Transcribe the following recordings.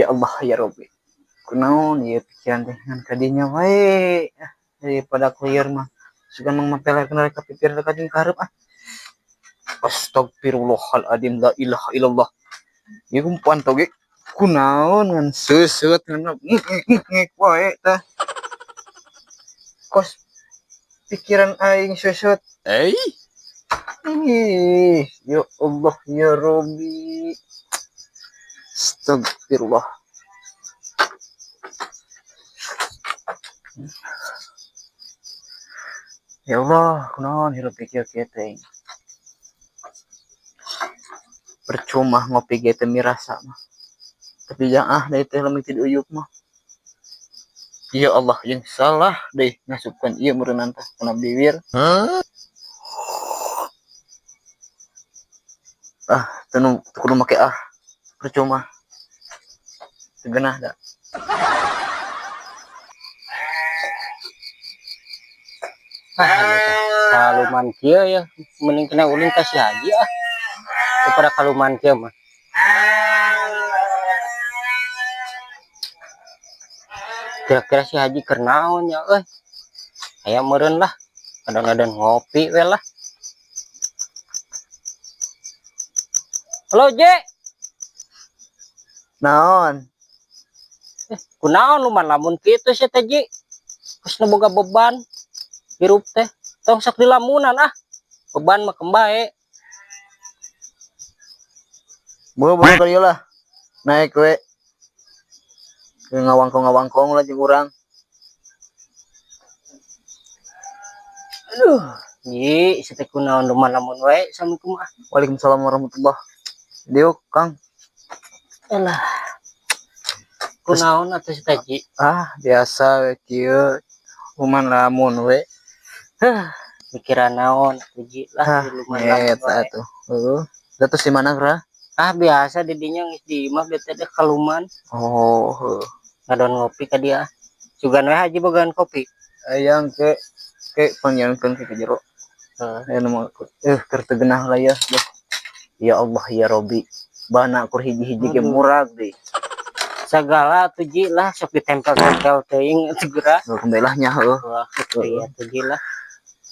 Ya Allah ya Rabbi. Kunaon ieu pikiran teh ngan ka dinya wae. Ah, daripada clear mah. Sugan mang mapelerkeun ka pipir ka jeung ka hareup ah. Astagfirullahaladzim, la ilaha illallah. Ieu kumpuan toge kunaon ngan seuseut ngan ngek wae tah. Kos pikiran aing seuseut. Eh? Ih, ya Allah ya Rabbi. Astagfirullah. Ya Allah, kunaon hirup pikir kieu teh. Percuma ngopi ge teu mirasa mah. Tapi jangan ah deui teh lamun teu diuyup mah. Ya Allah, yang salah deh ngasupkeun ieu meureunnan teh kana bibir. Huh? Ah, teu nu kudu make ah. Percuma. Teu geunah da. Ah, kaluman kieu ya, mending kena ulin ka si Haji ah. Daripada kaluman kieu mah. Kira-kira si Haji keur naon nya euy? Aya meureun lah, kadang-kadang ngopi we lah. Halo, Je. Naon? Kunaon lu mah lamun kitu sia teh, Ji? Geus nu boga beban hirup teh. Tong sok dilamunan ah. Beban mah kembae. Beuh ka dieu lah. Naik we. Ke ngawangkong-ngawangkong lah jeung urang. Aduh, Ji, sia teh kunaon lu mah lamun wae. Assalamualaikum ah. Waalaikumsalam warahmatullah. Diuk, Kang. Alah. Kunaon atuh si teh, Ji? Ah, biasa we kieu. Kuman lamun we. Hah, mikiran naon atuh, Ji lah, Hah, di luman lamun eta wae. atuh. Heuh. Da tos di mana, Kra? Ah, biasa di dinya geus di imah bete teh kaluman. Oh, heuh. Ngadon ngopi ka dia. Sugan we Haji bogaan kopi. Ayang ke ke pangjalankeun ke jero. Heeh. Aya nu mah keur teu geunah lah ya. Duh. Ya Allah ya Rabbi. Bana kur hiji-hiji ge Aduh. murag deui. Sagala atuh Ji lah sok ditempel-tempel teuing atuh geura. Heuh, kembali lah nya heuh. Wah, kitu ya atuh Ji lah.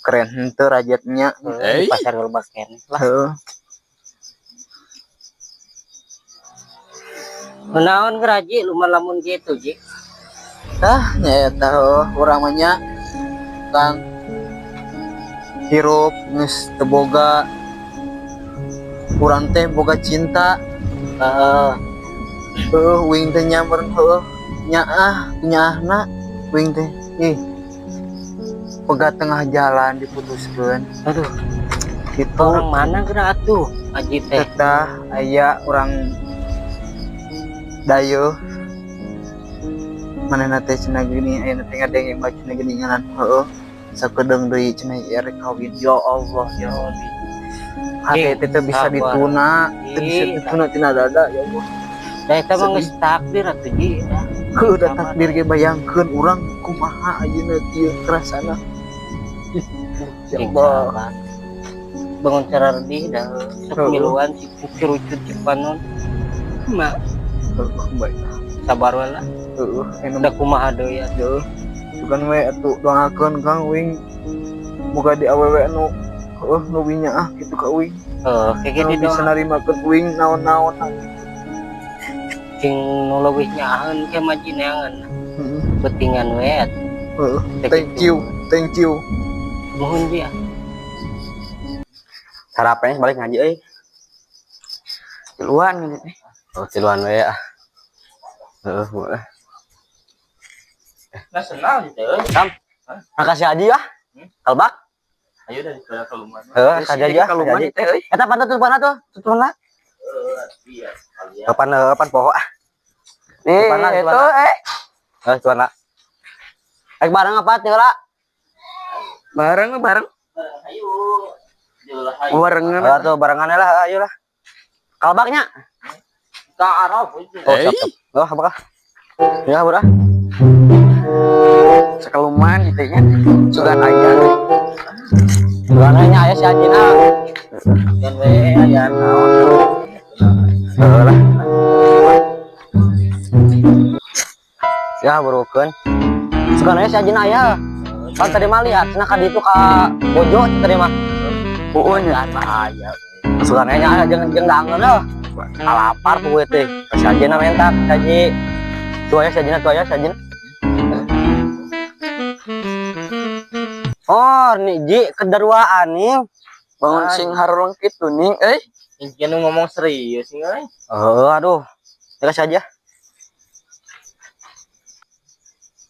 Keren henteu rajetnya. Heuh, di pasar loba keneh lah. Heuh. Kunaon geura Ji lumayan lamun kitu Ji? Tah nya eta heuh urang mah nya. Kang hirup geus teu boga urang teh boga cinta. Heeh. Heuh, uing teh nya meureun heuh nyaah, nyaahna uing teh. Ih. Pegat tengah jalan diputuskeun. Aduh. Gitu. Orang mana geura atuh Haji teh? Tetah aya urang dayeuh. Manehna teh cenah geuning aya teh ngadenge mah cenah geuningan heueuh. Sakedeung deui cenah ieu rek kawin. Ya Allah ya Rabbi. Hate teh teu bisa Sabar. dituna, teu bisa Ih, dituna tina dada ya Allah. Da eta mah Sedih. geus takdir atuh Ji. Heuh, da Sabar. takdir ge bayangkeun urang kumaha ayeuna kieu kerasana. Ih, ya Cing Allah. sabar. Bangun cara redih dah sok Heuh. miluan si kerucut si panon. Ma Heuh, baik. sabar we lah. Heuh, anu Da kumaha deui atuh. heuh. Sugan we atuh doakeun Kang uing boga di awewe anu heuh nu nyaah kitu ka uing. Heuh, kayak Anu gini bisa doang. narimakeun uing naon-naon gitu. Cing nu leuwih nyaaheun ke mah Ji neangan. Heeh. Betingan we atuh. Heuh, Teh thank kitu. you, thank you. Nuhun Ji ah. Sarapan balik ngaji euy. Tiluan gitu teh. Oh, tiluan we ah. Heeh, boleh. Nah, senang gitu. Tam. Makasih Haji ah. Kalbak. Ayo daripada kaluman. Heeh, ka Haji ah. Kaluman teh euy. Eta pan tutupan tuh, tutupan lah. Iya, sekalian. Kapan kapan poho ah. Nih, Tutupan lah, itu tutupan lah. eh Eh, tuan lah. Ayo bareng apa tinggal lah. bareng bareng Ayo. Ayo lah, ayo. barengan. Eh, tuh barengannya lah, ayo lah. Kalbaknya. Ta'araf itu. Oh, siap, siap. Oh, apakah? Ya, udah. Sekaluman gitu nya. Sugan aya. Barengannya aya si Ajina. Dan we aya naon. Heeh lah. Ya burukeun. Sukana si Ajina aya. Kan tadi mah lihat cenah ka ditu ka Bojo tadi mah. Heeh nya. Bahaya. Sukana nya aya jeung jeung dangeun heuh. Alapar tuh teh. Si Ajina menta ka Haji. Tuh aya si Ajina, tuh aya si Ajina. Oh, nih Ji kedaruaan nih. Bangun sing harolong kitu ning euy. Ini nu ngomong serius nih, euy. Oh, aduh. Ya kasih aja.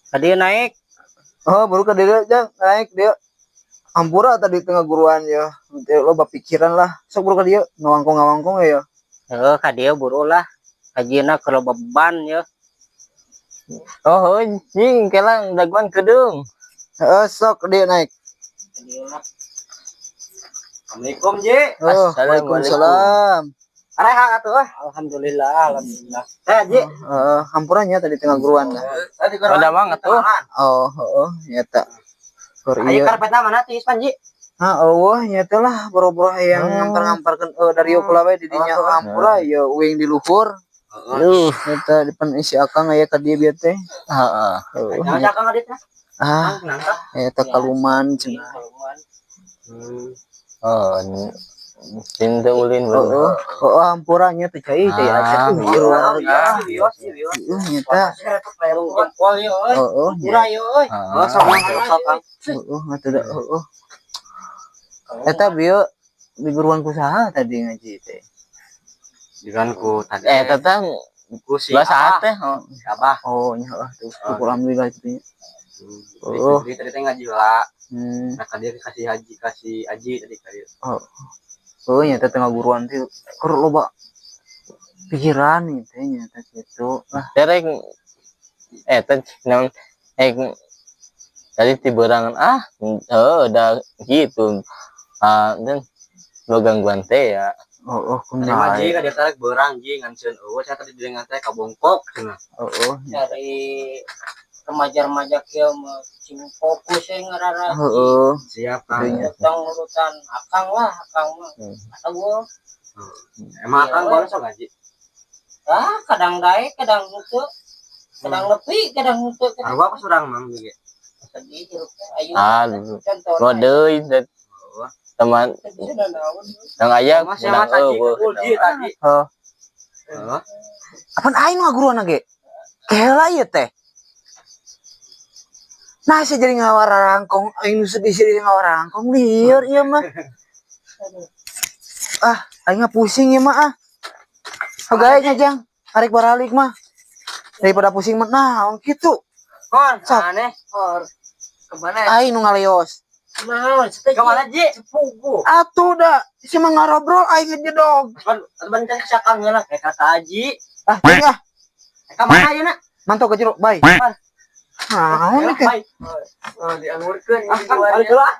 Tadi naik. Oh, baru ke dia jang naik dia. Ampura tadi tengah guruan ya. Nanti lo pikiran lah. Sok buru ka dieu ngawangkong-ngawangkong ya. Heuh, ka dieu buru lah. Hajina kalau beban ya. Oh, nying kelang daguan kedeung. Heeh, sok dia naik. Assalamualaikum, Ji. Oh, Assalamualaikum. waalaikumsalam. Areha atuh euy. Alhamdulillah, alhamdulillah. Eh, Ji. Heeh, hampuranya tadi tengah guruan lah. Tadi Ada banget tuh. Oh, heeh, nyata. Keur Ayo ieu. karpetna mana tiis pan, Ji? Ha, eueuh nyata lah boro-boro hayang ngampar-ngamparkeun dari kula we di dinya hampura ya uing di luhur. Duh, Nyata depan isi akang aya ka dieu bieu teh. heeh. Heuh. Jangan cakang aditna. Ah, Nangka. eta kaluman cenah. Oh, cinta ulin Heeh, heeh hampura nya teh cai cai aja tuh Iya, bios, bios. Heeh, nyata. Jempol yo euy. Heeh, Pura yo euy. Oh, sok sok sok. heeh, atuh da heeh. Eta bieu di guruan ku saha tadi ngaji teh? Diganku tadi. Eh, tetang ku si bahasa teh. Oh. Si Abah. Oh, nya heeh tuh. Syukur alhamdulillah itu nya. Oh. Jadi tadi teh ngaji heula. Hmm. Nah, ka dieu kasih haji, kasih aji tadi ka dieu. Oh, nyata tengah guruan teh keur loba pikiran ieu teh nyata kitu. Lah, Terek eh teh naon eh tadi tiberangan ah heuh udah gitu. Ah, dan lo gangguan teh ya. oh, oh, Tadi mah kumaha. Ji ka dieu teh beurang Ji ngan seun eueuh cenah tadi dengan teh ka Bongkok cenah. Oh, oh, Dari remaja-remaja kieu mah sing fokus we ngarara. heeh. Siap, Kang. Iya. Utang urutan akang lah, akang mah. Atau gua Emang akang baru sok ngaji. ah kadang daek, kadang henteu. Kadang lepi, kadang henteu. Arwah apa surang mang ge? Sedih hirup teh. Ayo. Ah, contoh. Lo deui teman yang aya Mas yang tadi kebul Ji tadi. Heeh. Heeh. Apaan aing mah guruan ge? Kela ieu teh. Nah, saya jadi ngawarangkong, aing nu sedih-sedih ngawarangkong lieur ieu mah. Ah, aing mah pusing ieu mah ah. Hagae nya jang, arek baralik mah. Daripada pusing mah naon kitu. Kon, Sok. aneh. Kemana? Aing nu ngaleos. Naon, teh Kemana Ji? Pugu. Atuh da, si mah ngarobrol aing ngejedog. Pan ban teh sakang heula kayak kata Haji. Ah, cing ah, Ka mana ayeuna? mantau ke jero, bye. Naon nih teh? Bye. Oh, diangurkeun Ah, Kang, balik heula.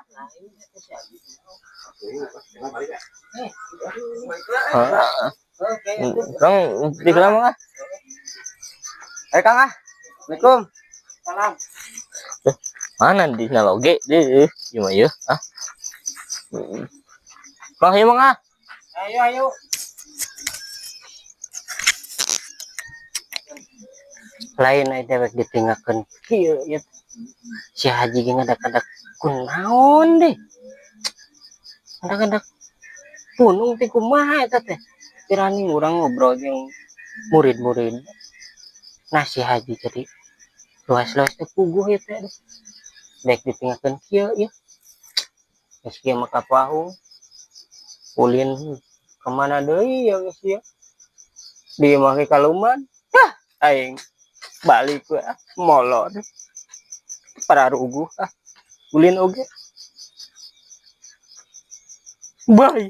Oke. Kang di kelama ah. Eh Kang ah. Assalamualaikum. Salam. Mana di naloge di gimana ya? Ah. Bang ieu mah ah. Ayo ayo. Lain ai dewek ditinggalkeun kieu ieu. Si Haji ge ngadak-ngadak kunaon deh. Ngadak-ngadak punung teh kumaha eta teh. Pirani urang ngobrol jeung murid-murid. Nah si Haji jadi luas-luas teh puguh ieu teh. Dek ditinggalkeun kieu ieu. Geus kieu mah kapahu. Ulin kemana deui ya geus ieu. Di imah ge kaluman. Hah, aing balik we ah, molor. Para ruguh ah. Ulin oge. Bye.